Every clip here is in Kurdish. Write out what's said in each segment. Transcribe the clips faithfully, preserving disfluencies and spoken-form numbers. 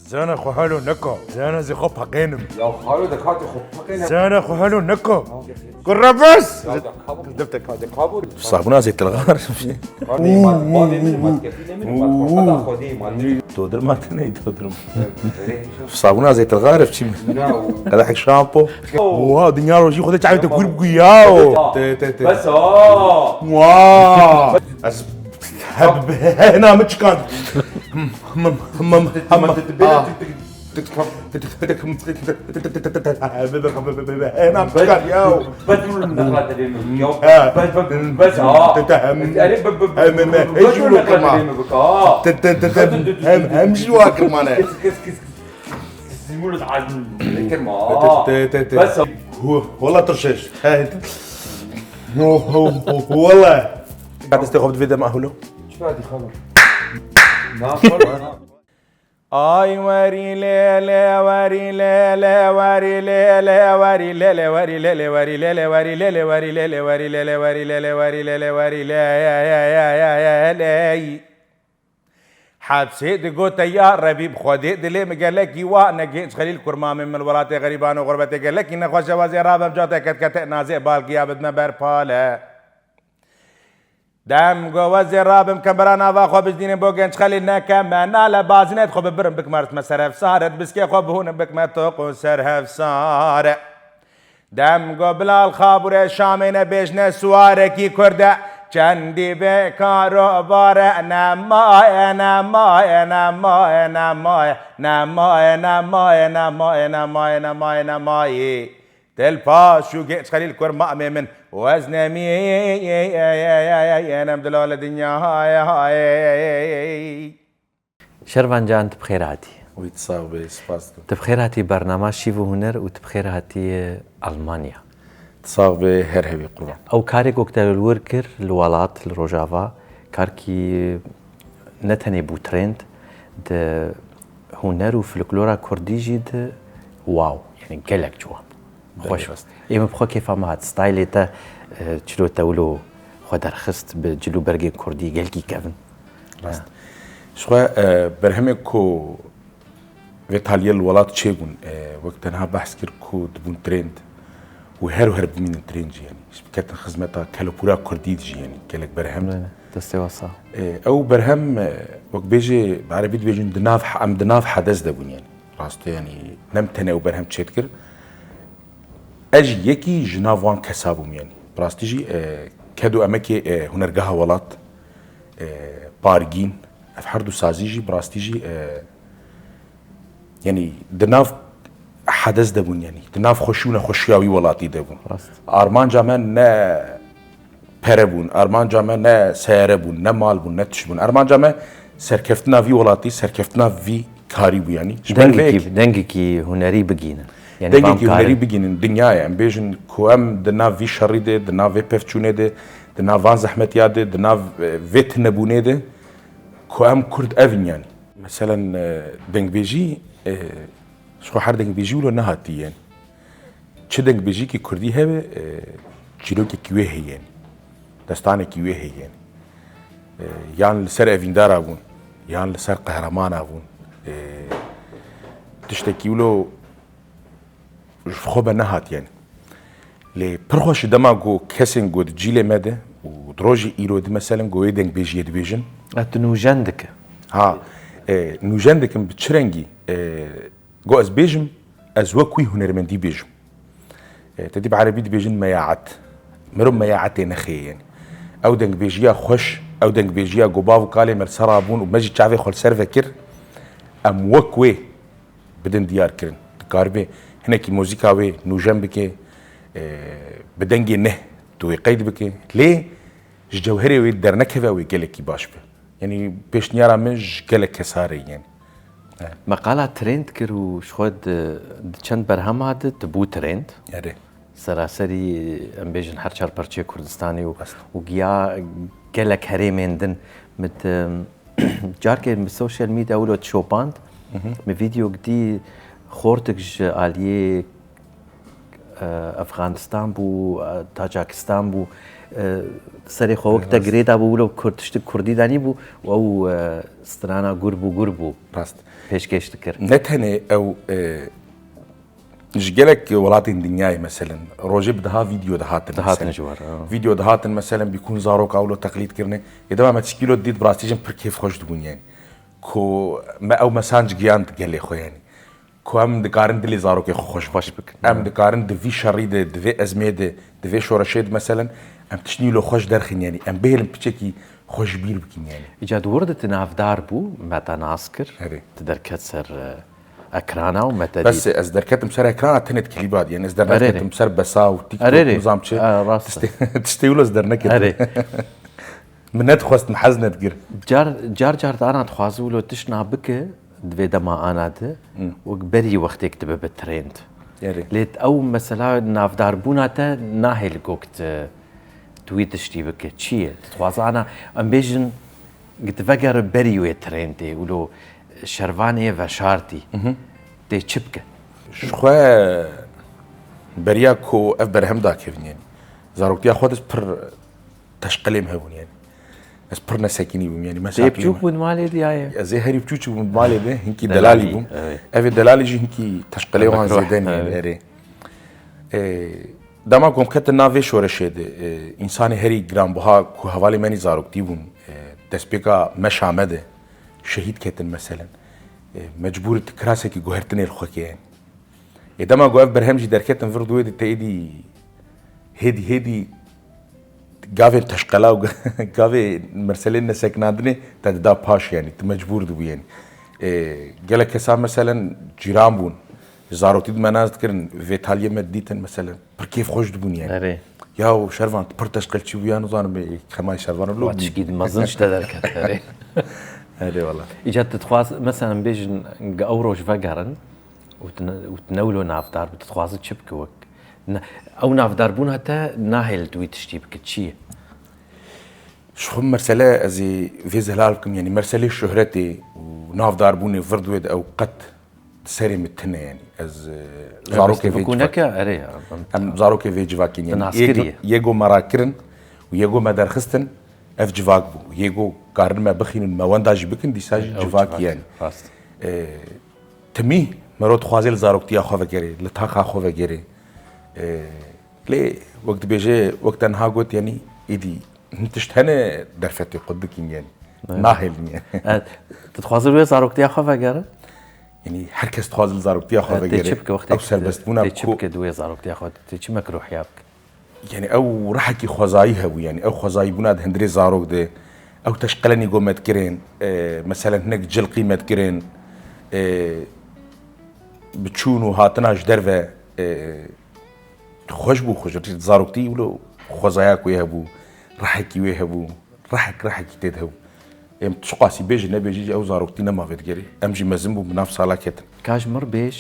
Zana xwe halo neka. Zana zê xwe peqênim. Ya xalo de katê xwe peqêne. Zana xwe halo neka. Kurabes! Ya de kabul. Deftek. Ya de kabul. Sabûna zêtilxar. Bavê min, bavê min, maskefî ne min, maskefî da xwedî, ma ne. Dodirma tine, dodirma. Sabûna zêtilxar ev çi mi? Na. Qedehek şampo. Oha, dinya rojî xwe de çavê te kûr bû ya. Te, te, te. Bes ha. Wa. Ez hena min çikan. Hena min çikan ya. Bes dur nexla te bê min. Ya. Bes, bes, bes, bes ha. Erê bes dur nexla te bê min bika. Hem, hem ji wa kirmane. Kes, kes, kes. Simul azim. Kirma. Te, te, te. Bes ha. Wala tirşeş. Wala. Destê xwe bidivê dema hûlo. Çi hadi xalo? Na xalo. Ay werî lê lê werî lê lê werî lê lê werî lê lê werî lê lê werî lê lê werî lê lê werî lê lê werî lê lê werî lê lê werî lê lê werî lê lê werî lê lê lê lê. Hepsê digote ya Rebî bi Xwedê dilê min gelekî wa ne genç Xelîl kurmamê min welatê xerîban û xurbetê gelekî nexweş e wezê rabem cate ketkete nazê balgiya bidme ber pale. Dem go wezê rabim kembera nava xwe bizdînim bo genç Xelîl neke me nale bazinêt xwe bibirim bikme ritme serhevsare biskê xwe bihûnim bikme toq û serhevsare. Dem go Bilal Xabûrê Şamê ne bêjne siwarekî Kurde çendî bê karobare nemaye nemaye nemaye nemaye nemaye nemaye nemaye nemaye nemaye nemaye nemaye. Til paş û genç Xelîl kurmamê min weznemî yenem dilale dinya. Şervan Can, tu bi xêr hatî. Wî tu sax bê, spas dikim. Tu bi xêr hatî bernama Şîv û Huner û tu bi xêr hatî Almanya. Tu sax bê, her hevî qurban. Ew karê ku te li wir kir li welat, li Rojava, karkî ne tenê bû trend, di huner û folklora kurdî jî di wow, yani gelek ciwan. Xweş. Ê min bi xwe kêfa me hat. Staylê te, e, çilo te wilo xwe derxist bi cil û bergên kurdî gelkî kevin. Rast. Ji xwe, e, berhemê ku vê taliyê li welat çêbûn, e, wek te niha behs kir ku dibûn trend û her û her bimînin trend jî, yanî. Ji biketin xizmeta kelopûra kurdî jî, yanî gelek berhem. Destê we sax. E, ew berhem, e, wek bêjê, bi erebî dibêjin, di nav, em di nav hedes de bûn, yanî. Rastî, yanî, ne min tenê ew berhem çêdikir. Ez jî yekî ji nav wan kesa bûm, yanî. Bi rastî jî, e, ked û emekê, e, hunergeha welat, e, Pargîn, ev her du sazî jî, bi rastî jî, e, yanî, di nav hedes de bûn, yanî. Di nav xweşî û nexweşiya wî welatî de bûn. Rast. Armanca me ne pere bûn, armanca me ne seyare bûn, ne mal bûn, ne tişt bûn. Armanca me serkeftina vî welatî, serkeftina vî karî bû, yanî. Ji ber vê Dengekî, dengekî hunerî bigînin. Yani Dengekî bam hunerî karin. Bigînin dinyayê. Em bêjin ku em di nav vî şerî de, di nav vê pevçûnê de, di nav van zehmetiya de, di nav, e, vê tunebûnê de ku em kurd ev in, yanî. Meselen, e, dengbêjî, e, ji xwe her dengbêjî wilo nehatî, yanî. Çi dengbêjîkî kurdî hebe, e, çîrokekî wê heye, yanî. Destanekî wê heye, yanî. E, yan li ser evîndara bûn, yan li ser qehramana bûn. E, tiştekî wilo ji xwe be nehat, yanî. Lê pir xweş e dema ku kesên ku di cîlê me de û di rojê îro de, meselen, ku wê dengbêjiyê dibêjin. E, tu nûjen dike. Ha, e, nûjen dikim bi çi rengî? E, ku ez bêjim, ez wek wî hunermendî bêjim. E, te dî bi erebî dibêjin meyaet. Mirov meyaetê nexê, yanî. Ew dengbêjiya xweş, ew dengbêjiya ku bav û kalê me li ser rabûn û me jî çavê xwe li ser vekir, em wek wê bidin diyar kirin. Dikaribê hinekî muzîka wê nûjen bike, e, bi dengê neh tu wê qeyd bike. Lê ji cewherê wê dernekeve, wê gelekî baş be. Yanî pêşniyara min ji gelek kesa re, yanî. Meqala trend kir û ji xwe di, di çend berhema de tu bû trend. Erê. Seraserî, em bêjin, her çar perçeyê Kurdistanê û, û giya gelek herêmên din. Min, carkê min social media wilo dişopand, min vîdeok dî xortik ji aliyê e, Efxanistan bû, e, Taçakistan bû, e, serê xwe wek te girê dabû, wilo Kurd, tiştik Kurdî danîbû û ew, e, strana gur bû, gur bû. Rast. Pêşkêş dikir. Ne tenê ew, e, ji gelek welatên dinyayê, meselen, rojê bi deha vîdeo dihatin, Dihatin meselen. Ji war, ha. Vîdeo dihatin, meselen, bîkûn zaroka wilo teqlîd kirine. Ê dema me tişkî wilo dît, bi rastî jin pir kêfxweş dibûn, yani. Ku me ew mesanc giyand gelê xwe, yani. Ku em dikarin dilê zarokê xwe xweş bikin. Xweş bikin. Em dikarin di vî şerî de, di vê ezmê de, di vê şoreşê de, meselen, em tiştî wilo xweş derxin, yani. Em bihêlin piçekî xwe ji bîr bikin, yani. Îca di wir de tu navdar bû, me te nas kir, Erê. Tu derket ser, e, ekrana û me te Bes dît. Ez derketim ser ekrana tenê di klîba de, yani ez Erê. Derneketim ser besa û TikTok, Erê, erê. Nizam çi. E, rast e. Tiştê, tiştê wilo ez derneketim. Erê. Min nedixwest, min hez nedikir. Car, car, car di ana dixwaze wilo tiştna bike, di vê dema ana de, Hmm. wek berî wextê tu bibe trend. Erê. Lê ew mesela navdarbûna te nahêl gok tu, tu wî tiştî bike. Çi ye? Tu dixwaze ana, em bêjin, gi tu vegere berî wê trendê, wilo şervanê veşartî. Mhm. Tê çi bike? Ji xwe beriya ku ev berhem dakevin, yani. Zaroktiya xwe de pir teşqelê min hebûn, yani. Ez pir nesekinî bûm, yani. Tê biçûk bûn malê de ya ye? Ez ê herî biçûk bûm malê de, hinkî Delalî, delalî bûm. Evet. Ev ê delalî jî hinkî teşqelê wan Bikro, zêde ne, evet. Erê. E, dema ku em ketin nav vê şoreşê de, e, însanê herî giranbuha ku hevalê me nî zaroktî bûn, e, destpêka meşa me de şehîd ketin, meselen. E, mecbûr tu kirasekî guhertinê li xwe ke, yani. Ê dema ku ev berhem jî derketin vir di wê de, te êdî hêdî hêdî gavên teşqela û gavê merselên nesekinandinê te dida paş, yani tu mecbûr dibû, yani. Ê, gelek kesa meselen cîran bûn. Zaroktî di me nas dikirin, vê taliyê me didîtin meselen. Pir kêfxweş dibûn, yani. Erê. Ya û Şervan, tu pir teşqelçî bû, ya nizanim, ê, xemay Şervan lo Wa bû. Tişkî di mezin ji te derket, erê. Erê wala. Îca tu dixwaz, meselen bêjin, ge ew roj vegerin, û tu ne, û tu ne wilo navdar bî, tu dixwazî çi bikî wek? Ne, ew navdarbûna te nahêl tu wî tiştî bike, çi ye? Ji xwe mesele ez ê vê zelal bikim, yanî merselê şohretê û navdarbûnê vir di wê de ew qet di serê min tune, yanî ez, e, zarokê vê bikû civak- neke, erê ya, em zarokê vê civakê, yanî yê go me rakirin û yê go me derxistin, ev civak bû. Yê go karin me bixînin, me wenda jî bikin, dîsa jî civak, yanî. Rast. E, Timî mero dixwaze li zaroktiya xwe vegerê, li taxa xwe vegerê. E, lê wek dibêje, wek te niha got, yanî êdî hin tişt hene derfetê qut bikin, yanî. Evet. Nahêlin, yanî. Evet. Tu dixwaze li wê zaroktiya xwe vegere? Yanî her kes dixwaze li zaroktiya xwe vegere. Evet, tê çi bike wextê ew serbestbûna tê çi bike di wê zaroktiya xwe, tê çi mek ruhiya bike? Yanî ew rihekî xwezayî hebû, yanî ew xwezayîbûna di hundirê zarok de, ew teşqelenî go me dikirin, e, meselen hinek cilqî me dikirin, e, bi çûn û hatina ji derve, e, xweş bû, xweş, zaroktî wilo xwezaya ku wê hebû, rihekî wê hebû, rihek, rihekî tê de hebû. Em çiqasî bêjin, nebêjin jî ew zaroktî nema vê digerî. Em jî mezin bûn, bi nav sala ketin. Ka ji mir bêj,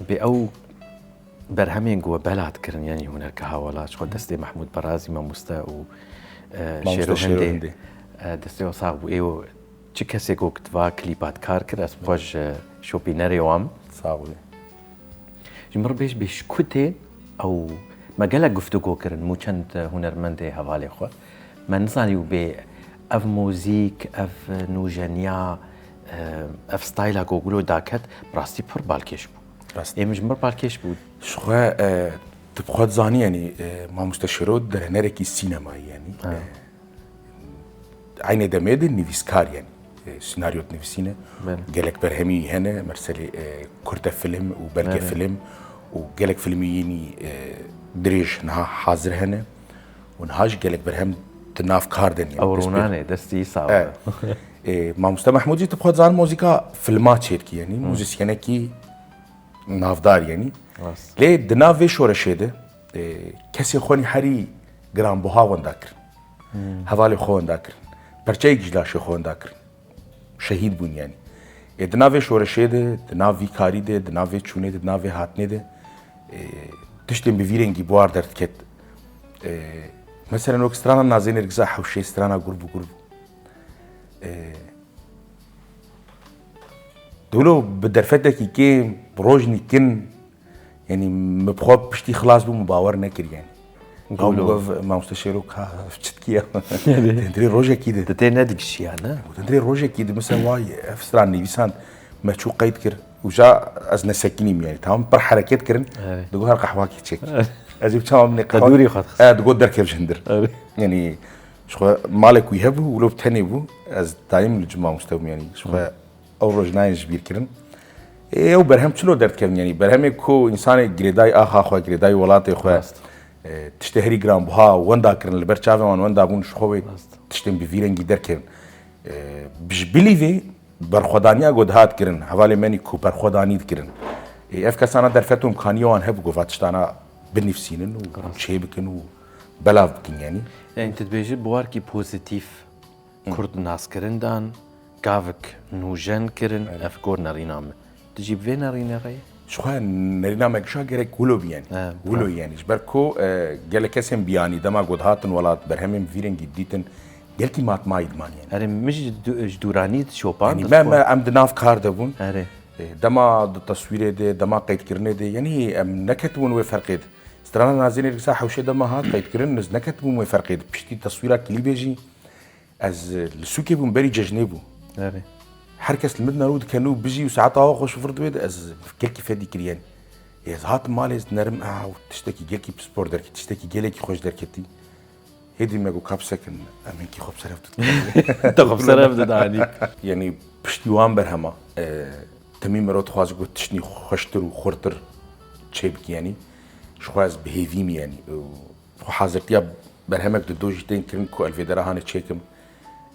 bi ew berhemên ku we bela dikirin, yanî hunerka hawala, ji xwe destê Mehmûd Berazî, mamoste û, e, Mamoste Şêro Hindê, Şêro Hindê. E, destê we sax bû. Ê, çi kesê ku di va klîpa de kar kir, ez bi xwe ji şopînerê wan. Sax bû. Ji mir bêj bê ji ku tê ew me gelek guftûgo kirin, mû çend hunermendê hevalê xwe. Me nizanî û bê ev muzîk, ev nûjeniya, e, ev stayla ku wilo daket, bi rastî pir balkêş bû. Rast. Ê min ji mir balkêş bû. Ji xwe, e, tu bi xwe dizanî, yanî, e, mamoste Şêro derhênerekî sînemayî, yanî. Ha. E, Eynê demê de nivîskar, yanî, e, senaryo dinivîsîne. Belê. Gelek berhemî hene, merselê, e, kurte film û belge Belê. Film û gelek filmî yînî, e, dirêj niha hazir hene û niha jî gelek berhem di nav kar de ne, yanî. Ew dest pê rûnanê, destî wî sax be. E, mamoste Mehmûd jî tu bi xwe dizanî muzîka filma çêdikî, yanî, Hı. Muzîsyenekî navdar, yanî. Rast. Lê di nav vê şoreşê de, e, kesê xwe nî herî giranbuha wenda kirin. Hmm. Hevalê xwe wenda kirin. Perçeyek ji laşê xwe wenda kirin. Şehîd bûn, yanî. Ê, di nav vê şoreşê de, di nav vî karî de, di nav vê çûnê de, di nav vê hatinê de, ê, tiştên bi vî rengî bi war derdiket. Ê, meselen, wek strana Nazê Nêrgiza Hewşê, strana gur bi gur bû. Ê, dilo bi derfetekî kêm, bi rojnî kin, Yanî min bi xwe piştî xilas bû, min bawer nekir yanî. Ew Gulo. Gof, mamoste Şêro ka çitkî ye. Tendirê rojekî de. Di tê nedigişiya, ne? Tendirê rojekî de, mesela, vay, ev stran nivîsand, me çû qeyd kir. Û ja ez nesekinîm yanî. Tamam, pir hereket kirin. Evet. Digo her qehwakê çek. Evet. Ez ê bi çawa min ê Te qehwa-, dûrî xwe dixist. E, digo derkev ji hindir. Evet. Yanî, ji xwe malek wî hebû, wilo bi tenê bû. Ez dayim li cima mamoste bûm yanî. Ji xwe Hı. Ew roj nayên ji bîr kirin. Ê, ew berhem çilo derdikevin, yanî berhemê ku însanê girêdayî axa xwe, girêdayî welatê xwe, Rast. e, tiştê herî giranbuha wenda kirin, li ber çavê wan wenda bûn, ji xwe wê Rast. Tiştên bi vî rengî derkevin. E, bi ji bilî vê berxwedaniya ku dihat kirin, hevalê menî ku berxwedanî dikirin. E, ev kesana derfet û imkaniya wan hebû ku va tiştana binivsînin û Rast. Çê bikin û belav bikin yanî. Yanî tu dibêjî bi warkî pozîtîf Kurd naskirin dan, gavik nûjen kirin, Evet. Ev gor nerîna me. Tu jî bi vê nerînê re yî? Ji xwe nerîna me gişa gerek wilo bî yanî. He, Wilo bravo. Yanî. Ji ber ku, e, gelek kesên biyanî dema ku dihatin welat berhemên bi vî rengî didîtin, gelkî matmayî diman yanî. Erê, min jî du-, ji dûranî dişopand, Yanî dixwe- me, me, em di nav kar de bûn. Erê. E, dema di teswîrê de, dema qeydkirinê de, yanî em neketibûn wê ferqê de. Strana Nazînê li sa hewşê dema hat qeydkirin, ez neketibûm wê ferqê de. Piştî teswîra klîbê jî, Ez li sûkê bûm, berî cejnê bû. Erê. Her kes li min naro dikeno, bijî û saeta awa xweş vir divê de ez gelkî fedî kiriyên. Ez hatim malê, ez dinerim, a, tiştekî gelkî pispor derketî, tiştekî gelekî xweş derketî. Hêdî me got, ka bisekin, em hinkî xwe bi ser hev didin. Te xwe bi ser hev did anî. Yanî piştî wan berhema, e, temî mero dixwaze ku tiştnî xweştir û xurtir çêbikî yanî. Ji xwe ez bi hêvî me yanî. Xwe hazirtiya berhemek di do jî tên kirin ku elvêdera hanê çêkim.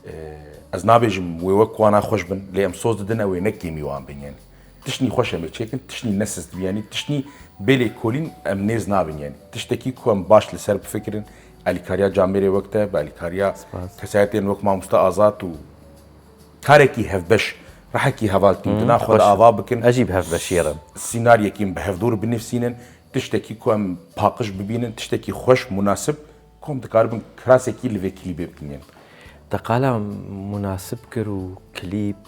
Ee, ez nabêjim wê wek wana xweş bin, lê em soz didin ew ê ne kêmî wan bin, yanî. Tiştnî xweş em ê çêkin, tiştnî ne sist bi, yanî tiştnî bê lêkolîn em nêz nabin, yanî. Tiştekî ku em baş li ser bifikirin, alîkariya camêrê wek te, bi alîkariya Spas. Kesayetên wek mamoste Azad û karekî hevbeş, rehekî hevaltî û Hmm, dina xwe de xweş. Ava bikin. Ez jî bi hevbeşiyê re. Sînaryekî bi hevdûr binivsînin, tiştekî ku em paqij bibînin, tiştekî xweş, munasib, ku em dikaribin kirasekî li vê klîbê bikin. Te qala munasib kir û klîp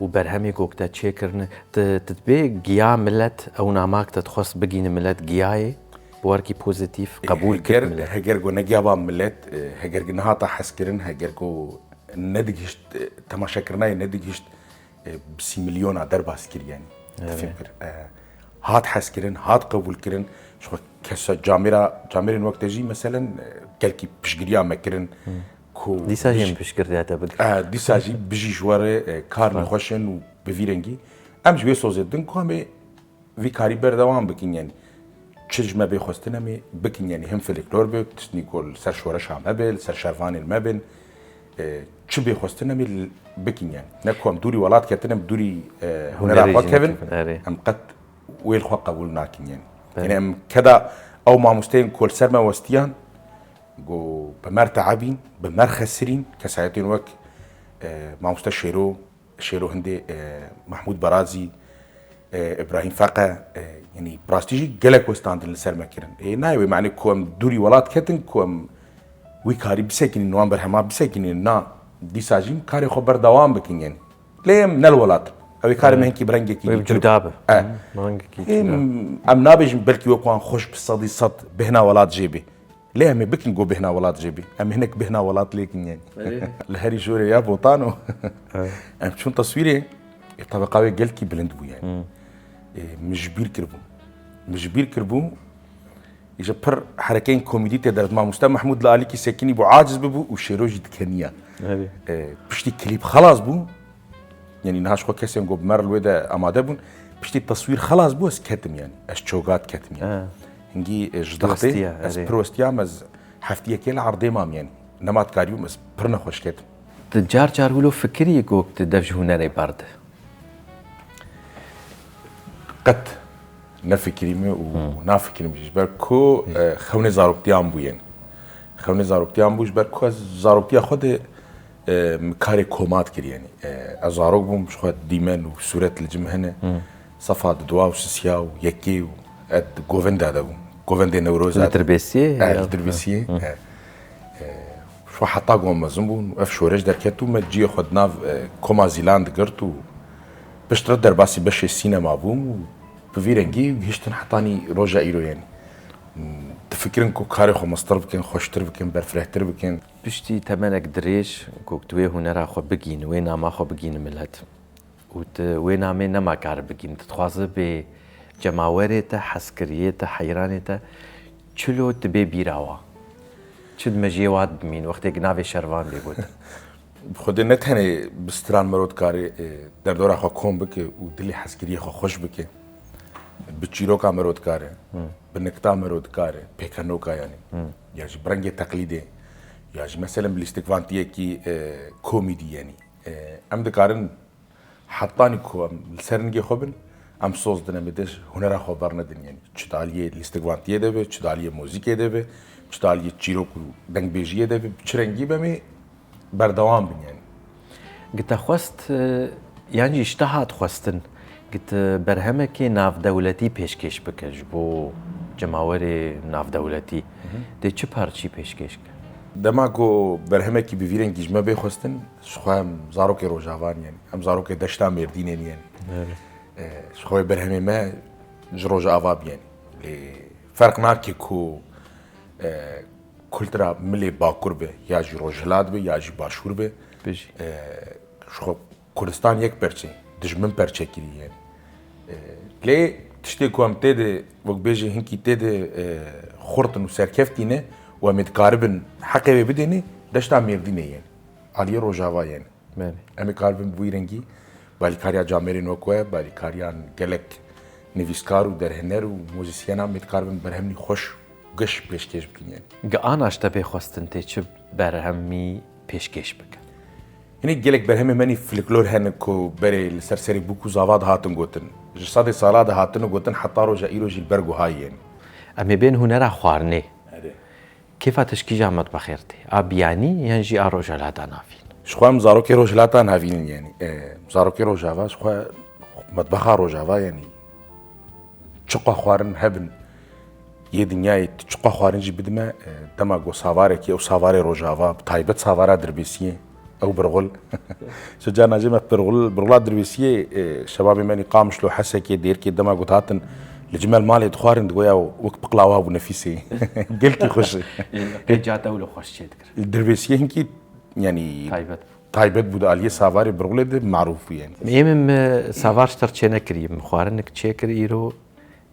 û berhemê ku te çêkirine, tu, tu dibê giya milet ew nama ku te dixwest bigîne milet giyayê, bi werkî pozîtîf qebûl kir Heger, milet. Heger ku negiya ba milet, e, heger ku nehata hezkirin, heger ku nedigihişt, e, temaşekirina yê nedigihişt, e, bi sî milyona derbas kir, yanî. Evet. Te fêm kir. E, hat hezkirin, hat qebûlkirin. Ji xwe kesa camêra, camêrên wek te jî, meselen, e, gelkî piştgiriya me kirin. Hı. Ku Dîsa jî bijî-, em piştgiriya te bikin. E, dîsa jî bijî ji we re, e, kar Spas. Nexweş in û bi vî rengî. Em ji wê sozê didin ku em ê vî karî berdewam bikin, yanî çi ji me bê xwestin em ê bikin, yanî him folklor be, tiştnî ku li ser şoreşa me be, li ser şervanên me bin, e, çi bê xwestin em ê li, bikin, yanî ne ku em dûrî welat ketin, em dûrî, e, hunera Hunerê xwe jî kevin, neketin, erê. Em qet wê li xwe qebûl nakin, yanî. Belê. Yanî em keda ew mamosteyên ku li ser me westiyan, ku bi mer teebîn, bi mer xesirîn, kesayetên wek, e, mamoste Şêro, Şêro Hindê, e, Mahmûd Barazî, e, Îbrahîm Feqe, e, yanî bi rastî jî gelek westandin li ser me kirin. Ê, nayê wê manê ku em dûrî welat ketin, ku em wî karî bisekinin, wan berhema bisekinin, na, dîsa jî em karê xwe berdewam bikin, yanî. Lê em ne li welat in. Ew ê karê me Evet. hinkî bi rengekî Wê dîtir cuda be. E. Hı, bi rengekî Ê, cuda. Em nabêjin belkî wek wan xweş bi sedî sed bêhna welat jê bê. Lê em ê bikin ku bêhna welat jê bê. Em ê hinek bêhna welat lê kin, yanî. Erê. Li herî jorê ya Botano. Evet. Em çûn teswîrê, ê, tebeqa wê gelkî bilind bû, yanî. Hı. Ê, min ji bîr kiribû. Min ji bîr kiribû. Îja pir herekeyên komîdî tê de, mamoste Mehmûd li alîkî sekinî bû, aciz bibû û Şêro jî dikeniya. Erê. Ê, piştî klîp xelas bû. Yanî niha ji xwe kesên ku bi mer li wê de amade bûn, piştî teswîr xelas bû, ez ketim yanî. Ez çogat ketim yanî. He. Hingî, e, ji Tu dextê westiya, ez erê. pir westiyam, ez heftiyekê li erdê mam yanî. Nema dikarîbûm, ez pir nexweş ketim. Tu car car wilo fikirî ku tu dev ji hunerê berde? Qet nefikirîme û Hmm. nafikirim jî. Ji ber ku, e, xewnê zaroktiyan bû yanî. Xewnê zaroktiyan bû, ji ber ku ez zaroktiya xwe de, e, min karê koma dikir yanî. E, ez zarok bûm, ji xwe dîmen û sûret li cim hene. Hmm. Sefa di dua û sisiya û yekê û ez di govenda de bûm. Govendê Newroza Li de. Dirbêsiyê? E, Ya. Li Dirbêsiyê. Hmm. E, e, ji xwe heta ku mezin bûm, ev şoreş derket û me ciyê xwe di nav, e, koma Zîlan digirt û piştre derbasî beşê sînema bûm û Bi vî rengî gihiştin hetanî roja îro, yanî. Difikirin ku karê xwe mestir bikin, xweştir bikin, berfirehtir bikin. Piştî temenek dirêj ku tu wê hunera xwe bigîn, wê nama xwe bigîn milet. Û tu wê namê nema kar bigîn. Tu dixwaze bê cemawerê te, hezkiriyê te, heyranê te çilo tu bê bîra wa. Çi di mejiyê wa dibimîn, wextê ku navê şervan bê gotin. Xwedê ne tenê bi stran mero dikarê, e, derdora xwe kom bike û dilê hezkiriyê xwe xweş bike. Bi çîroka mero dikare, bi nikta mero dikare, pêkenoka yanî. Ya jî bi rengê teqlîdê, ya jî meselen bi lîstikvantiyekî, e, komîdî yanî. E, em dikarin hetanî ku em li ser ningê xwe bin, em soz din, em ê dê ji hunera xwe bernedin yanî. Çi di aliyê lîstikvantiyê de be, çi di aliyê muzîkê de be, çi di aliyê çîrok û dengbêjiyê de be, bi çi rengî be, em ê berdewam bin yanî. Gi te xwest, e, yan jî ji te hat xwestin, gi te berhemekê navdewletî pêşkêş bike ji bo cemawerê navdewletî, dê çi parçî pêşkêş ke? Dema ku berhemekî bi vî rengî ji me bê xwestin, ji xwe em zarokê Rojava in yanî, em zarokê deşta Mêrdînê in yanî. Evet. E, ji xwe berhemê me ji Rojava bî yanî. Lê ferq nake ku, e, kultura milê Bakur be, ya jî Rojhilat be, ya jî Başûr be. Bijî. E, ji xwe Kurdistan yek perçe, dijmin perçe kiriye. E, lê tiştê ku em tê de, wek bêjî hinkî tê de, e, xurt in û serkeftî ne û em ê dikaribin heqê wê bidêne, deşta Mêrdînê ye. Aliyê Rojava ye. Belê. Em ê karibin bi wî rengî balîkariya camêrên wek we, balîkariyan gelek nivîskar û derhêner û muzîsyena em ê dikaribin berhemî xweş û geş pêşkêş bikin yanî. Gi ana ji te bê xwestin tê çi berhemî pêşkêş bike? Hinî gelek berhemê me nî folklor hene ku berê li ser serê bûk û zava dihatin gotin. Ji sedê sala dihatin û gotin heta roja îro jî li ber guhayê yên. Em ê bên hunera xwarinê. Erê. Kêfa te ji kîjan metbexê re tê? A biyanî yan jî a Rojhilata Navîn? Ji xwe em zarokê Rojhilata Navîn in, yanî, e, zarokê Rojava, ji xwe metbexa Rojava, yanî, çiqa xwarin hebin yê dinyayê, tu çiqa xwarin jî bidime, e, dema ku savarekî, ew savarê Rojava, bi taybet savara Dirbêsiyê, ew birxul. Ji carna jê me birxul, birxula Dirbêsiyê, e, şebabê me nî Qamişlo, Hesekê, Dêrkê, dema ku dihatin, li cimel malê dixwarin, digoya wek piqlawa bû nefîsê. Gelkî xweş e. Qey ca te wilo xweş çê dikir? Dirbêsiyê hinkî, yanî, taybet bû. Taybet bû di aliyê savarê birxulê de marûf bû, yanî. Êm, e, savar ji te re çê nekirî, min xwarinik çêkir îro.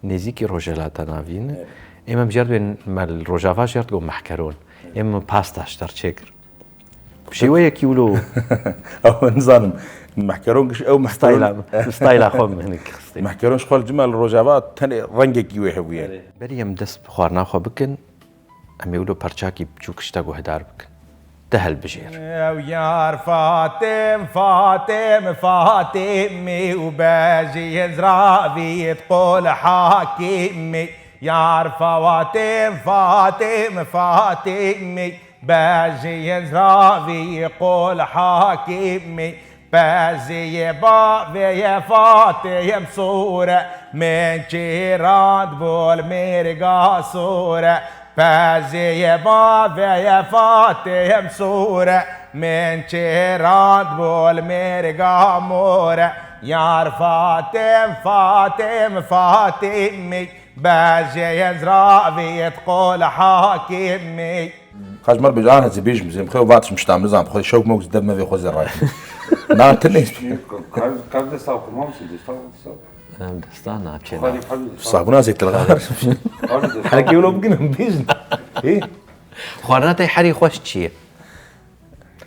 Nêzîkî Rojhilata Navîn. Evet. Êm em jêr dibên me li Rojava jêr digo mehkeron. Evet. Êm min pasta ji te re çêkir. Bi şêweyekî wilo. Ew nizanim. Mehkeron giş ew mehkeron. Stayla, stayla xwe min hinek xistê. Mehkeron ji xwe li cima li Rojava tenê rengekî wê hebûye. Evet. Berî em dest bi xwarina xwe bikin. Em ê wilo perçakî biçûk ji te guhdar bikin. Te hilbijêr. Ew yar Fatim, Fatim, Fatimî û bejiyên ziravî qol Hakîmî. Yar Fatim, Fatim, Fatimî, bejiyên ziravî qol Hakîmî. Peziyê bavê ye Fatê ye em sore, min çîrand bol mêrga sore. Peziyê bavê ye Fatê ye em sore, min çîrand bol mêrga more. Yar Fatim, Fatim, Fatimî, bejê ye ziravî qol Hakîmî. Xaj mer bêje, ana zî bêjim, zê xew vat şim ştam nizam, xwe şewk mewk zî dev mevê xwe zerray. Na tine. Kar, kar desta xwe mam si desta, desta. Em desta naçe. Xali, xali, xali. Sabuna zê tilgar. Xali desta. Herkê wilo bigin em bêjin. Hê? Xwarina te herî xweş çi ye?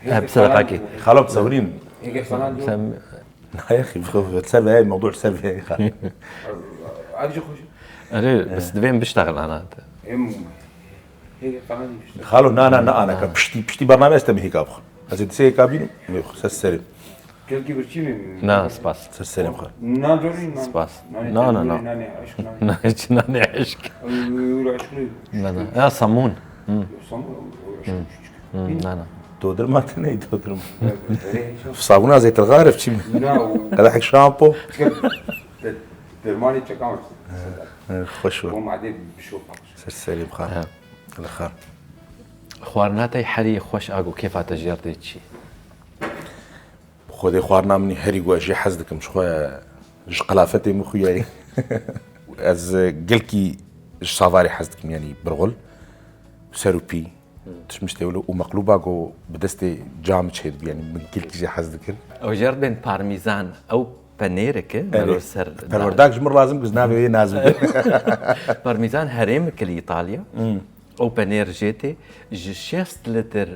Hê, hep sedaqakî. Xalo sewrîn. Hê, xali. Sen Nayê xî, bi xwe ser ve, mewdû ser ve, xal. Ev jî xweş e. Erê, bes divê em biştexilana. Em, hê, xala jî biştexil. Xalo, na, na, na, ana ka piştî, piştî bername ez te mi hêka bixwe. Ez ê disê hêka bînim, mi xwe, ser serê. Gelkî birçî mi? Na, spas. Ser serê xwe. Na, corî, na. Spas. Na, na, na. Na, hiç nanê eşk. Ew, ew, eşk ne? Na, na. Ya, samûn. Hı. Samûn, ew, eşk. Hı. Hmm, na, na. Dodurma tine, dodurma. Sabuna zêtirxar ev çi mi? Na, o qedehek şampo. De-, dermanê çekan. He, he, xweş o. O madde bir şey olmaz. Ser serê bixar. He. Li xar. Xwarina te herî xweş a ku kêfa te jêr tê çi? Xwedê xwarina min herî ku ez jê hez dikim, ji xwe ji qilafetê min xuyayî. Ez, e, gelkî ji savarê hez dikim, yanî birxul, ser û pî, tişt miştê wilo û meqlûba ku bi destê cam çêdibe, yanî min gelkî jê hez dikir. Ew jê re dibên parmîzan, ew penêrek e, Erê. mero ser Perwerdak ji min lazim ku ji navê wê nazim. Parmîzan herêmek e li Îtalya. Ew penêr jê tê, ji şêst lîtir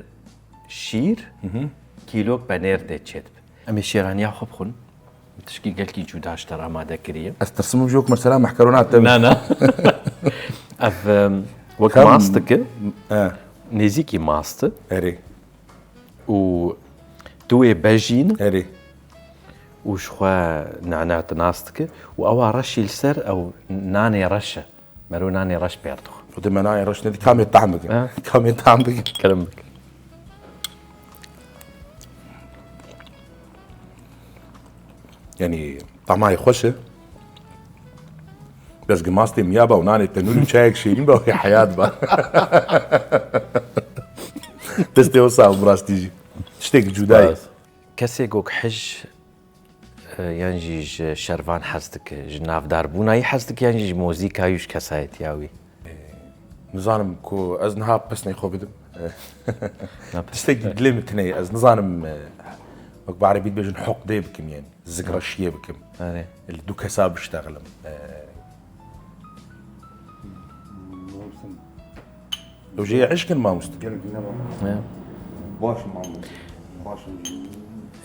şîr, kîlok penêr tê çêdibe. Em ê şêraniya xwe bixwin. Tişkî gelkî cuda ji te re amade kiriye. Ez tirsim ji wek mesela mehkerona te. Na, na. Ev, em, wek Kam- mast dike. E, Nêzîkî mast e. Erê. Û tu wê bejîn. Erê. Û ji xwe nana tu nas dike. Û ewa reşî li ser ew nanê reş e. Mero nanê reş pêr dixwe. Xwedê me nanê reş nedî, kamê tahm bike. Ha? Kamê tahm bike. Kerem bike. Yanî, tamayê xweş e. Bes gi mastê miya ba û nanê tenûrî û çayek şêrîn ba wê heyat ba. Destê we sax bi rastî jî. Tiştek cuda ye. Spas. Kesê ku hij, e, yan jî ji şervan hez dike, ji navdarbûna wî hez dike, yan jî ji muzîka wî û ji kesayetiya wî? Nizanim ku ez niha pesnê xwe bidim. Na pes- Tiştekî dilê min tune ye. Ez nizanim, e, wek bi erebî dibêjin huqdê bikim, yani zikreşiyê bikim. Erê. Li du kesa biştexlim. E, Ew jê ye eşkin mamoste. Gelek ne baba. Ya. Baş mamoste. Baş.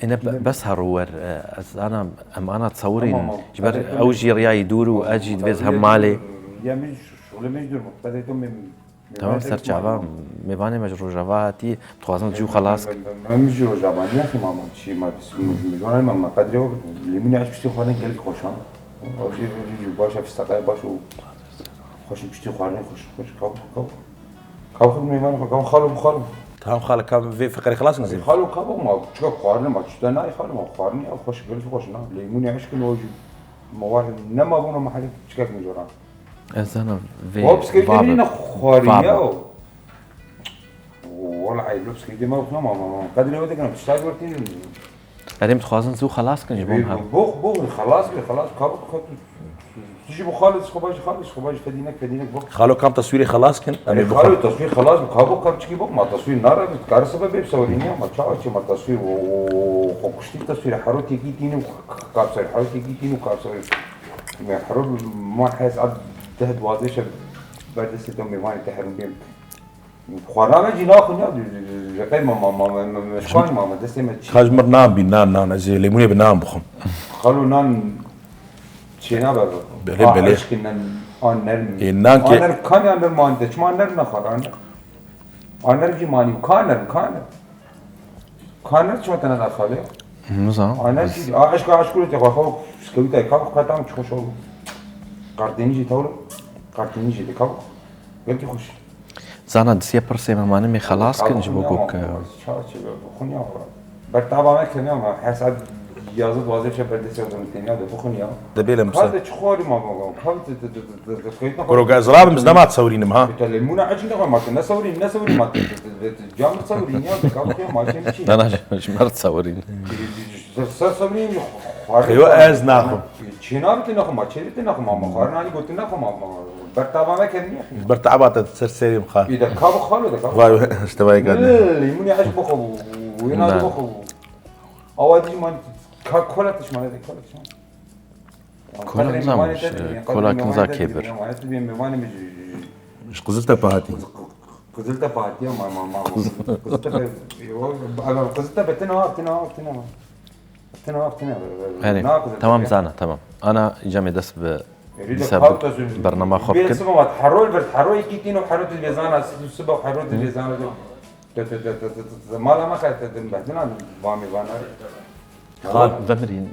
Ene be-, bes her wer, e, ez ana, em ana tsawirîn. Tamam, tamam. Ji ber ew jî riyayî dûr û ez jî divêz hem malê. Ya min şule min dur. Qedê to min. Tamam, ser çava, mêvanê me ji Rojava hatî, dixwazin zû xelas kin. Em ji Rojava, niya xî mama, çi ma, biz, biz, biz, ma, ma, qedrê wek, lêmûnê aç piştî xwarin gelek xweşan. Ew jî, jî, jî, baş e, fistaqayê baş û xweş piştî xwarin, xweş, xweş, kaw, kaw. Kaw xwe mêvanê xwe, kaw xalo, xalo. Tamam xalo, ka vê feqerê xelas kin zî. Xalo, kaw ma, çika xwarin ma, çita nayê xalo ma, xwarin ya, xweş, gelek xweş na. Lêmûnê aç kin o jî, ma war, nema bûna ma hale, çika kin jora. Ez zana vê Wa biskevîtê vabim. Nîne xwarî ya. Wala ey lo biskevîtê me xwe ma, ma, ma. Qedrê wê dikirim, tişta gortî. Erê, em dixwazin zû xelas kin ji bo em hev. Box, box, xelas be, xelas. Kabuk, kabuk. Tu jî bo xalê, xwe bajî xalê, xwe bajî fedînek, fedînek box. Xalo kam taswîrê xelas kin, em ê Xalo bixwe. Taswîr xelas bi, kabuk, kabçikî box. Ma taswîr nara, kar sebe bê sawrî niya, ma çawa çi, ma taswîr o, o, xwe kuştî taswîr, hero têkî tîn û kar sawrî, hero têkî tîn û kar sawrî. Me hero ma hes ad deh duwazdeh şev berdestê te mêvanê te herin bêm. Xwarina me jî naxwin ya, jeqey ma, ma, ma, ma, me, me, me, şkan ma, me, destê me çi. Kaj mir nan bî, nan, nan, ez ê lêmûnê bi nan bixwim. Xalo nan çênabe. Belê, belê. Eşkin nan, an nerm. Ê, nan ke- An nerm kan ya nerm an de, çima nerm naxwar, an nerm. An nerm jî manî, kan nerm, kan nerm. Kaner çima te neda xalê? Nizanim. Kaner çi? A, eşka, eşkûrê te xwe, xwe, skewî te, kav, xwe tam çi xweş ol. Kartênî jî tewr, kartênî jî de kav. Gelkî xweş. Zana disiye pirsê me mane mê xelas kin ji bo gok. Çawa çi be, bixwin ya. Ber taba me kemiya me, hesab yazı duwazdeh çe berdê se temiya de bixwin ya. De bêle Ka misa. De çi xwarî ma, ma, ma, kav te, te, te, te, te, te, te, Kuro gazrabim, ez nema tsewrînim, ha? Te lemûna ecî ne ma, te ne sewrîn, ne sewrîn ma, te, te, te, te, te, camir sewrîn ya, te kav te ma, çem çi? Na, na, ji, ji mer tsewrîn. Ser, ser sewrîn, xwarî Xeyo xwarî. Ez naxwim. Çê nabî te naxwim ma, çê te naxwim ma, ma, xwarin hanî gotin naxwim ma, ma, ber tava me kemiya. Ber tava te ser serê min xwe. Î de kav xalo de kav. Vay, işte vay Ne, kadın. Lemûnê ecî bixwe, wê Na. Nabî bixwe. Awa dî man, ka kola tişmane de, kola tişmane. Kola nizam, kola kinza kêbir. Ji Qiziltepe hatî. Qiziltepe hatî, ma, ma, ma. Qiziltepe, Qiziltepe, tina, tina, tina. Tina, tina. Erê, tamam zana, tamam. Ana, îca me dest bi dîsa bernama xwe bikin. Siba vat, herol bir, hero yekî tîno, hero tu bezana, siba hero tu bezana. Te, te, te, te, te, te, te, mala me xwe te, te, behdina, va mêvana. Xal. Vemirîn,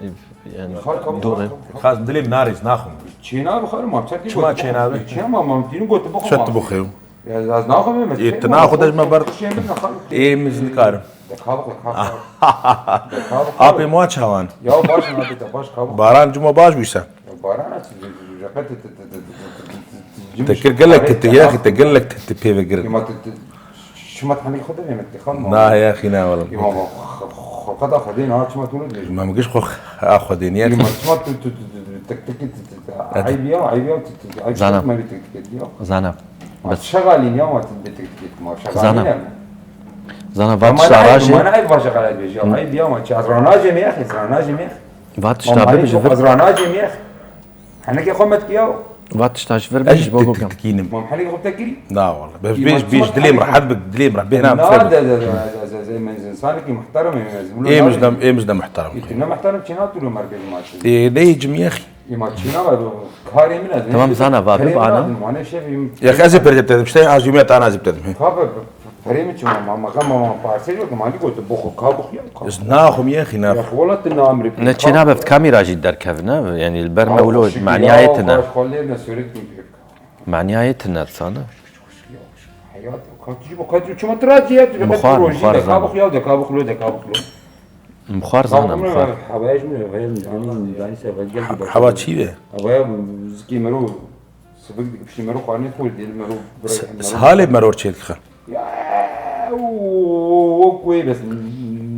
yani, Xal, kabul, doğru. Xal, kabul. Xaz dilê min narêz, naxwim. Çênabe xal, ma, çet Çima çênabe? Çênabe, ma, ma, dînu got, bixwe, Çet ma. Bixwe. Ya, ez naxwim, me, Ê, çê, tu ma, naxwe, dej me ber. Çê min, xal. Ê, min zî nikarim. De ka bixwe, ka bixwe. De ka bixwe. Apê ma çawan. Ya, baş, na, de, baş, ka bixwe. Baran cuma baş bûyse. Baran, çi, çi, çi, çi, çi, çi, çi, Te kir gelek te, te, ya, te gelek te, te pê ve girin. Ma, te, te, Şima te hanî xwe de ne, me te xal ma. Na, ya, xîna, wala. Ya, ma, ma, xwe, xwe, xwe, xwe da xwe de, na, çima tu ne dibêjî? Ma, min giş xwe, a, xwe de, niye? Ya, ma, çima tu, tu, tu, tu, tu, Tik tik tik tik. Ayb ya, ayb ya, tik tik. Ayb Zana. Tik tik tik ya. Zana. Ma Bes. Şegalîn ya, ma tik tik tik ma. Şegalîn Zana. Ya. Zana, va Ma tişta ne ayb, rajê. Ma ne ayb va şegalîn bêje. Ayb ya, ma çi, ez ranajê mi ya, ez ranajê mi ya. Va tişta bibêje vir. Ez ranajê mi ya. Henekê xwe me dikiya. Va tişta ji vir bêje bo bikim. Mam henekê xwe te kirî. Na wala. Bêj, bêj, dilê min rehet bik, dilê min rehet bik. Na de, de, de, de, de, de, min insanekî muhterem e, ez bunu Ê mujdem, ê mujdem muhterem. Ê, tu ne muhterem çi na tu lo mer bêj ma çi. Ê, ne cimiyexî. Îma çîna ve karê min ez. Tamam, zana va bibana. Mane şevî. Ya ez ê perde dedim, işte az cumiyet ana zip dedim. Ka be, perê min çima, ma, ma, ma, ma, parsel yok, mali gotu, boxu, ka boxu ya, ka. Ez naxum yexî, naxum. Ya, wala tu namri. Ne çîna be, kamera jî derkevine, yani li ber me wilo maniyayê tine. Baş xolê ne sürekli bir. Maniyayê tine, sana. Hayat, ka tu, ka tu, çima tu rahat ya, tu Buxar, buxar zana. Ka boxu ya de, ka boxu lo de, ka boxu lo. Mixwar zana, mixwar. Hewayê ji min re, hewayê min, anî, danî ser, gel ki Hewa çi be? Hewaya zikê mero, sivik dike, piştî mero xwarinê xwe dê, mero birayê, mero. Halê mero çê dixe. Ya, o, o, o, wê bes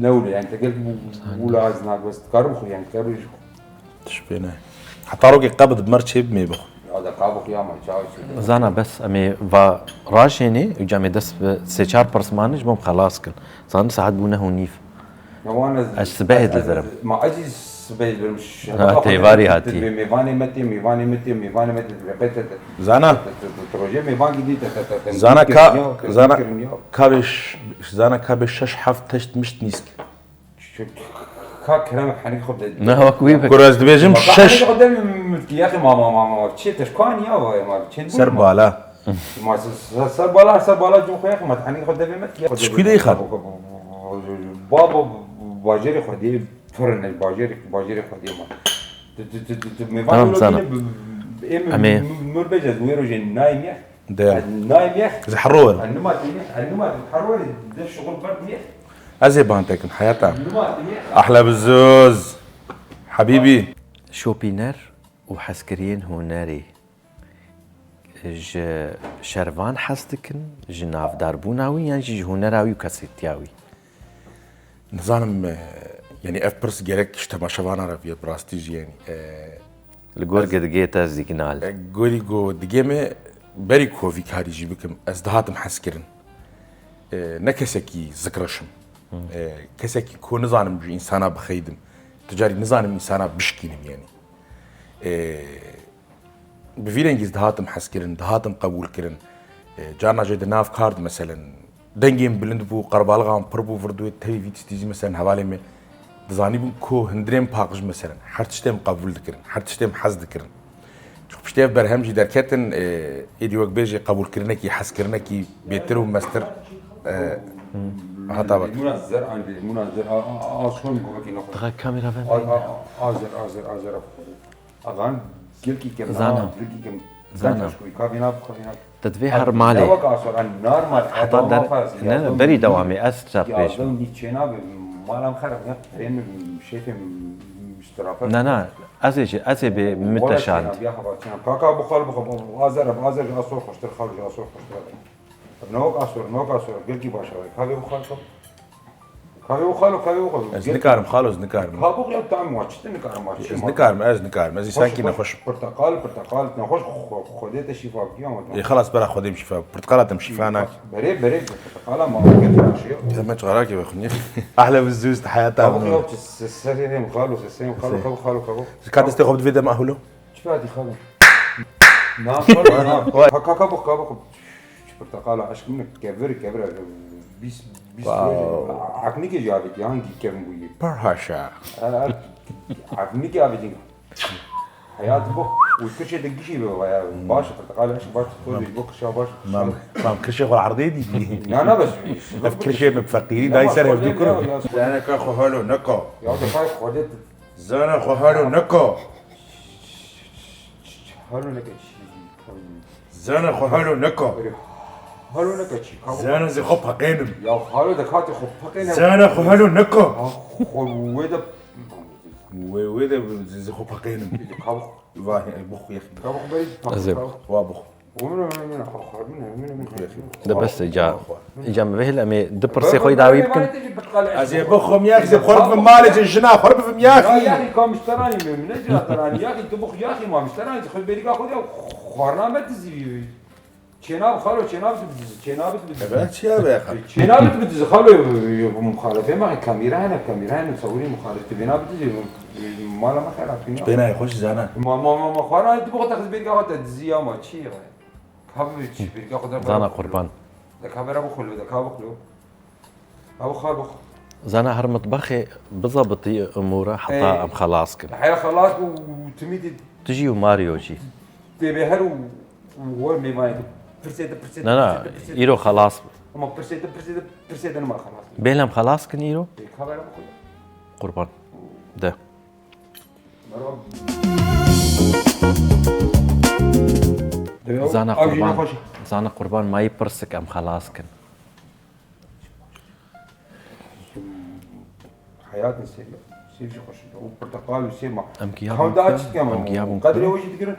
newle, yani, te gel ki bu, bu lazim, bes, dikarim xwe, yani, dikarim xwe. Tişt pê ne. Heta rokê qebid mer çê bimê bixwe. Ya da kabuk ya ma, çawa çi. Zana bes, em ê va rajênê, û cemê dest bi sê çar pirsmanê ji bo em xelas kin. Zanim saet bû neh û nîv. Ya wan ez, Ez sibehê ez, ez, divirim. Ma ez jî sibehê divirim. Ha, têvarî hatî. Mêvanê me tê, mêvanê me tê, mêvanê me tê, rebe te, te. Zana. Te, te, te, te, rojê mêvan gidî, te, te, te, te, Zana te, ka, te, te, zana te, te, ka bê ş-, zana ka bê şeş heft teşt mişt nîsk. Şu ka kerem henî xwe de. Ne, wek wî be. Kur ez dibêjim şeş. Henî xwe de mi, mi, mi, ya xwe ma, ma, ma, ma, çi te şkan ya vay ma, çend Ser bala. Ma ser, ser, ser bala, ser bala cû xwe ya xwe ma, henî xwe de me ya. Çi kuy de xwe? Baba, bajêrê xwe de, pir ne, bajêrê, bajêrê xwe de ma. Tu, tu, tu, tu, tu, me Tamam, zana. Em ê. Mur bêje, wê rojê nayê me. Değerli. Nayê me. Zehro. Nima te me, nima te, herweri de şuxul berd me. Ez ê ban tekim, heyata. Ahle bizuz. Habibi. Şopîner û hezkiriyên hunerê ji şervan hez dikin, ji navdarbûna wî yan jî ji hunera wî û kesetiya wî? Nizanim, e, yani ev pirs gerek ji temaşevana re viye, bi rastî jî yani, e, Li gor ez, gidigê te signal. E, gorî ku digê me berî ku vî karî jî bikim, ez dihatim hezkirin. E, ne kesekî zikreş im. Hı. E, kesekî ku nizanim ji însana bixeydim. Tu carî nizanim însana bişkînim yani. E, bi vî rengî ez dihatim hezkirin, dihatim qebûlkirin. E, carna jî di nav kar de meselen dengê min bilind bû, qerbalixa min pir bû, vir dû tevî vî tiştî jî meselen hevalê me dizanîbûn ku hundirê min paqij meselen her tiştê min qebûl dikirin, her tiştê min hez dikirin. Çi piştî ev berhem jî derketin, e, êdî wek bêjê qebûlkirinekî, hezkirinekî bêtir û mestir, e, hata ber. Lîmûna zer an lîmûna zer a, a, a, a, şon govekî nexwe. Daha kamera ver. A, a, a, a zer, a zer, a zer. Agan gilkî kim, Zana. Gilkî kim. Zana. Kaşkoy, kavîna, kavîna. Te divê her malê. Ne wek asor, en normal, Heta der, ne, ne, berî dewamê, ez çap pêş. Nî çêna bi, malam xerab, ne, perê min, şêfê min, strafet. Ne, ne, ez ê jî, ez ê bê miteşand. Kaka bu xal bu xal, azar, azar, asor xweştir, xal, asor xweştir. Newk asor, newk asor, gelkî baş e. Kavê û xal, kavê û xal, kavê û xal. Ez nikarim, xalo, ez nikarim. Kabuk ya tam wa, çi te nikarim wa, çi Ez ma? nikarim, ez nikarim. Ez Xweş, îsankî xweş, nexweş. Porteqal, porteqal, nexweş, xwe-, Xwedê te şîfa bikî, ama. Ê, xelas, bera Xwedê min şîfa. Porteqala te min şîfa nak. Berê, berê, porteqala ma, gerçek bir şey yok. Deme çarakê ve xunye. Ahle bi zûz, heyata Kabuk min. Ya, çi se-, serê ne, xalo, se-, se-, xalo, xalo, xalo, xalo. Ka destê xwe bidivê dema, Ahulo. Çi pati xalo? Na, xalo, na. Ka, ka, kabuk, kabuk. Porteqala eşq min kevir kevir bîst bîst Wow. Aknikê jî avêtiye, hangî kevin bûye? Pir haşa. Aknikê avêtiye. Heyat bu. Û kirşê de gişî be vaya. Baş porteqala eşq baş. Koz bu kirşa baş. Mam, mam kirşê xwe erdê dî. Na, na, bes. Ev kirşê min feqîrî dayî ser hevdû kiro. Zana ka xwe halo neka. Ya de kay xwe de. Zana xwe halo neka. Halo neka çi. Zana xwe halo neka. Halo neka çi? Zana zê xwe peqênim. Ya halo de katê xwe peqêne. Zana xwe halo neka. Ha, xwe wê de. Wê, wê de zê, zê xwe peqênim. Kabuk. Vay, bux yek. Kabuk beri. Ez ê. Wa bux. Umre, umre, umre, xwe, xwe, umre, umre, umre. De bes îca, îca min vêhil em ê du pirsê xwe yî dawî bikin. Ez ê bixwim yaxî, ez ê xwe bivim malê cin jina xwe bivim yaxî. Yaxî kamişteranî min, min ne cina teranî, yaxî tu bix yaxî mamişteranî, xwe berîka xwe de xwarna me dizî. Çênab xalo, çênab tu bidizi, çênab tu bidizi. Ben çiya be xal. Çênab tu bidizi xalo, muxalefê me kamîra hene, kamîra hene, sawirî muxalef tu bêna bidizi, mala me xerab kî. Bêna xweş zana. Ma ma ma ma xwara tu bixwe te xizbêrîka xwe te dizî ya ma çi ye? Ka bi çi bêrîka xwe te. Zana qurban. De ka bera bixwe, de ka bixwe. Ew xal bixwe. Zana her mitbexê bizebitî umûra heta em xelas kin. Heya xelas bû û timî de. Tu jî û Mario jî. Tê bê her û û wor mêvanê tu pirsê tu pirsê tu. Na na, pirsê tu, pirsê tu. Îro xelas. Ama pirsê tu pirsê tu pirsê tu nima xelas. Bêlem xelas kin îro. Ê ka bera bixwe. Qurban. De. Merhaba. Zana Ew jî qurban. nexweş e. Zana qurban mayî pirsik em xelas kin. Heyatê sêv, sêv jî xweş e. Û porteqal û sêv ma. Em giya Tam bûn daha ku? çi dikem Em giya bûn qedrê ku? wê jî digirin.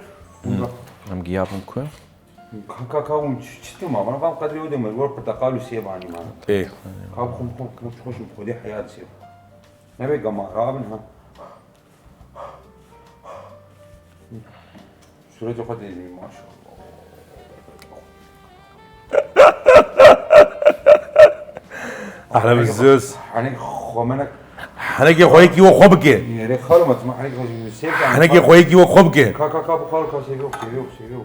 Em giya bûn ku? Ka ka ka hûn çi çi dikim ma? Bana fam qedrê wê de me gor porteqal û sêv anî ma. Ê. Ka bixwim xwe xwe xweş xwedê heyat sêv. Nebe gama rabin ha. Sûretê xwe dêzî maşallah. Ahla bizuz. Hani xwemenek. Henekê xweyekî we xwe bike. Yere xalo ma tuma hani xwe sêv. Henekê xweyekî we xwe bike. Ka ka ka bu xalo ka seviyor seviyor seviyor.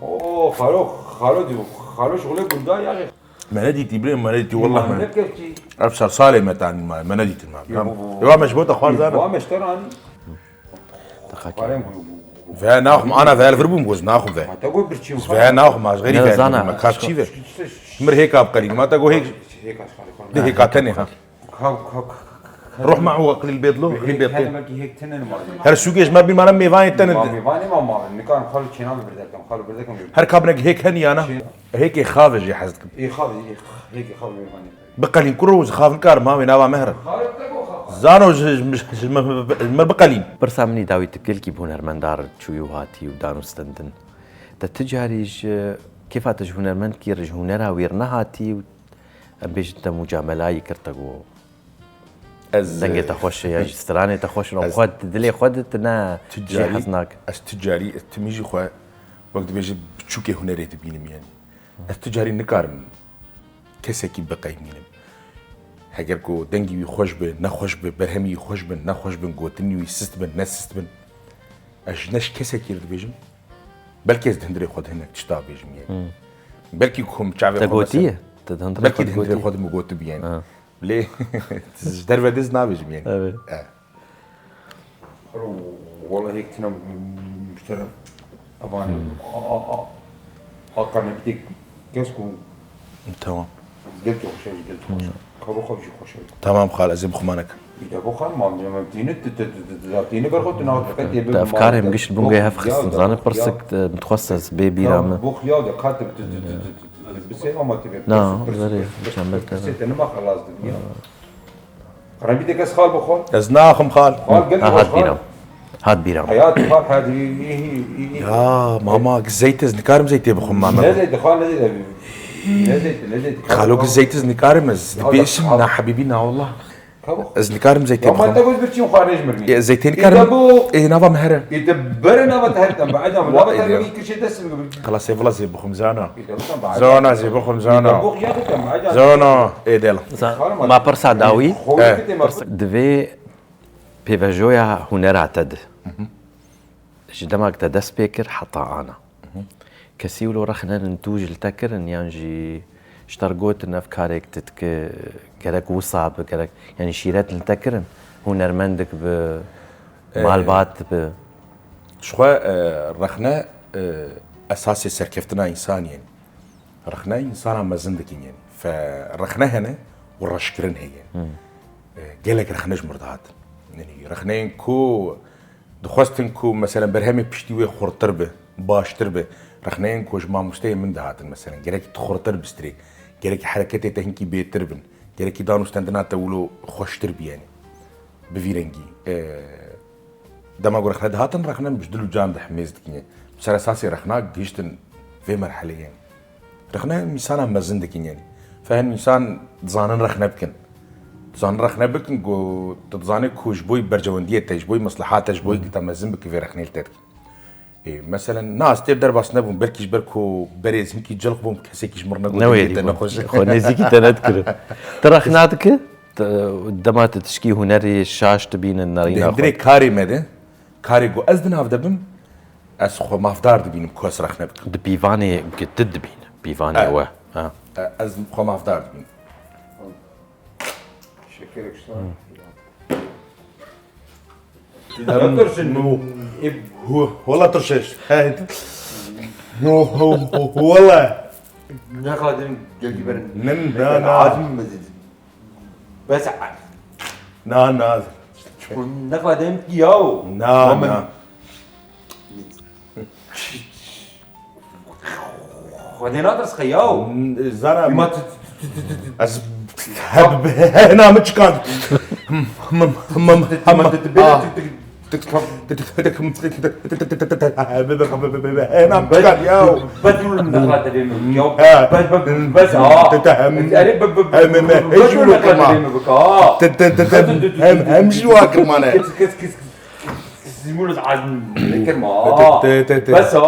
Oo xalo xalo diyor. Xalo şuxulê gunda ya. Me nedîtî birê, me nedîtî wallah me. Ne kefçi. Ev ser salê me tanî me, me nedîtin me. Ya bu- Ewa me ji bo te xwar zana. Wa meşter ani. Deqakê. Xalem bu. Ve naxum ana ve vir bûm goz naxum ve. Hata go birçî Ve naxum az geri Ne ver zana. me kaç çî ve. Mir hêka bi qelîn ma te go hêk de hêka tenê ha. Kav kav. Ruh ma û qilîl bêdlo qilîl bêdlo. Belki hek tenen ma. Her sûkê ji me bîr mane mêvanê tenê. Ma mêvanê ma ma. Nikan xal çênan birdekem. Xal birdekem. Her kabine hêk henî yana. Hêkê xave jî hez dikim. Ê xav ê hek xav mêvanê. Biqelîn kuro û xav nikar ma wê nava me herin. Zano ji ji- ji- ji- ji- ji- me biqelîn. Pirsa min î dawî tu gelkî bi hunermendar çûyî û hatî û dan û stendin. Te ti carî ji kêfa te ji hunermendkî re ji hunera wî re nehatî û em bêjin te mucamelayî kir te got. Ez Dengê te xweş e yan jî stranê te xweş in. Xwe dilê xwe de tu ne jê hez nak. Ez tu carî, ez timî jî xwe wek dibêje biçûkê hunerê dibînim yani. Ez tu carî nikarim kesekî biqeymînim. Heger ku dengî wî xweş bi, nexweş bi, berhemî wî xweş bin, nexweş bin, gotinî wî sist bin, nesist bin. Ez ji ne ji kesekî re dibêjim. Belkî ez di hundirê xwe de hinek tişta bêjim yani. Belkî ku min çavê Te xwe gotiye? mesela- Te di hundirê Belkî xwe di hundirê gotiye? Xwe de min gotibû yani. Ha. Lê ji derve diz nabêjim yani. Evet. Eh. Wala hek tinem bir taraf. Avan. A a a. A karnebîtê kesk û Tamam. gelkî xweş e, gelkî xweş e. Kabo xwe jî xweş e. Tamam xal, ez ê bixwim anek. Îda bo xal ma, ma tîni, tîni ber xwe tu nav qetê. Te efkarê min giş bingê hev xistin. Zane pirsik, e, min dixwest ez bê bîra min. Bo xliya de kat bi sê ama tê. Na, zerê, çembet te. Sê te nima xelas dibiya. Karnebîtê kes xal bo xal. Ez naxim xal. Xal gelkî Ha, xweş hat xal. Bîra min. Hat bîra min. Hayatî xal hadi. Ya mama, zeyt ez nikarim zeytê bixwim mama. Ne zeytî xal, ne zeytî. Ne zeytî, ne zeytî. Xalo, zeyt ez nikarim ez. Ya, Dibêjim ya. Na hebîbî, na wallah. Ez nikarim zeytê Ya ma te bixwim. Goz birçî xwarin ji mirmî. Ya, zeytê nikarim. Ê, bu- Ê, nava min here. Ê, te bere nava te her tem. Baada Wa nava te êdî. Bir kirşe dest mi? Xelas ê, vila zê bixwim zana. Ê, te wisa baada. Zana zê bixwim zana. Bu ya te tem. Baada. Zana ê dela. Ma pirsa dawî. Xwe Eh. Te ma. Divê pêvejoya hunera te de. Ji dema ku te dest pê kir heta ana. Kesî wilo rexne rin tu ji li te kirin yan jî ji te re gotin ev karek tu dike gerek wisa bi gerek yanî şîret li te kirin hunermendik bi malbat bi. Ji xwe e, rexne e, esasê serkeftina însanî ye. Rexne însana mezin dikin yên. Fe rexne hene û reşkirin heye. E, gelek rexne ji mir dihatin. Yanî rexneyên ku dixwestin ku mesela berhemê piştî wê xurtir bi, baştir bi. Rexneyên ku ji mamosteyê min dihatin mesela. Gerekî tu xurtir bistirê. Gerekî hereketê te hinkî bêtir bin. Gerekî dan û stendina te wilo xweştir bi yani. Bi vî rengî. E, dema ku rexne dihatin, rexne ji dil û can de hemêz dikin. Bi ser esasê rexna gihiştin vê merheleyê. Rexne însana mezin dikin, yanî. Fehim însan dizanin rexne bikin. Dizanin rexne bikin, ku tu dizanî ku ji bo berjewendiyê te, ji bo mesleha te, ji bo ku te mezin bike vê rexnê li te dikin. Ê, meselen, na ez têr derbas nebûm, belkî ji ber ku berê ez hinkî cilx bûm, kesekî ji mir negot, Newêrî dengê te bûm. Nexweş e. Xwe nêzîkî te nedikirin. Tu rexna dike? Tu, dema tu tişkî hunerî şaş dibînin, Di nerîna xwe. Hundirê karê me de, karê ku ez di nav de bim, ez xwe mafdar dibînim ku ez rexne bikim. Di pîvanê ku tu dibîne, pîvanê Evet. we. Ha. E, ez xwe mafdar dibînim. Şekerek ştan. Em, Doktor, sen no. E, hu-, wala tirşeş. Hey. No, hu-, hu-, wala. Ne kadar geldi benim. Nin, na, na. Azim mezid. Bes. Na, na. Ne kadar ya. Na, Aman. na. Xwedê nadirse yaw. Zara Ma tu tu tu tu tu tu. Ez hena min çikan. Hena min çikan yaw. Bes dur nexla devê min yaw. He. Bes bes bes ha. Erê be be be Hem me bes dur nexla devê min bika ha. Hem hem ji wa kirmane. Kes kes kes kes. Zimur az nekir ma. Te, te, te, te. Bes ha.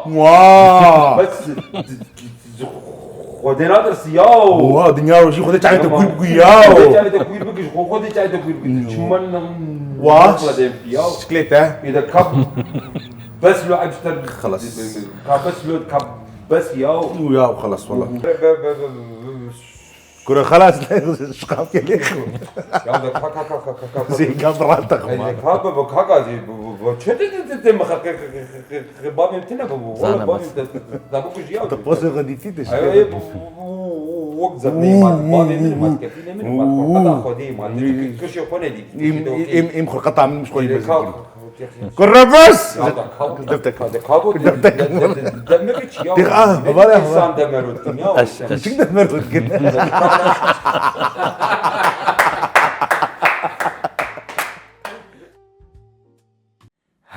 Wa. Bes. Xwedê nadirsi yaw. Wa, dinya rojî Xwedê çavê te kûr bikî yaw. Xwedê çavê te kûr bikî, Xwedê çavê te kûr bikî. Çiman Wa. Xwedê yaw. Şiklê te. Êde kap. Bes lo ev işte. Xelas. Ka bes lo kap. Bes yaw. Yaw, xelas, wala. Be, be, be, be, be, be. Kuro xelas, şikafkê lê xwe. Ya da ka, ka, ka. Zêka bi rast texim. Ka, ka, ka, ka, ka, ka, ka, çi te, te, te, te, mi xa, ka, ka, ka, ka, ka, babê min tine bû, wala babê min te, te, te, te, bû ku jiya. Te pozê xwe dîtî te. Ay, ay, bu, bu, bu, bu, wek zerneyê ma, babê min ma, kefînê min ma, xurqeta Xwedê ma, te, te, kişê xwe nedî. Im, im, im xurqeta min ji xwe yî mezin kir. Kurre bes! Ya da kabo. Deftek. Hadi kabo. Deftek. Demir çi ya? Dik, ah, var ya, var. İnsan demir ötün ya. Eş, eş. Çik demir ötün?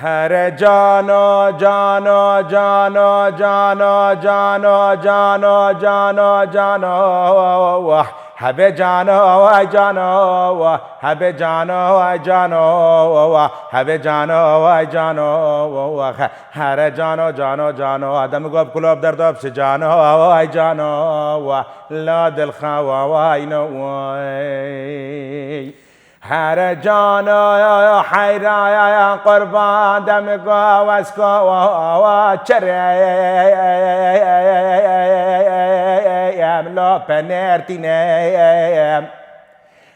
Here cano, cano, cano, hebe cano, ay cano, hebe cano, ay cano, hebe cano, ay cano, here cano, cano, cano, adem gop kulop derdop si cano, ay cano, la dil xawa, ay no, ay. Here cano heyra ya qurban dem go wes go çere em lo penertîne.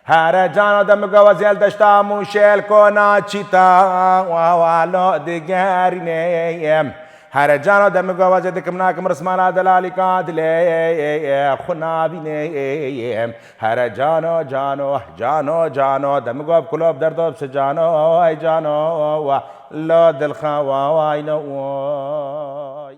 Here cano dem go wes el deşta mûşel kona çîta wa lo digerîne. Here cano dem go wes dikim nakim rismana delalî ka dilê xwe navîne. Here cano, cano, cano, cano, dem gov kulop derdop se cano, ay cano, wa, lo dil xawa, ay no, oy.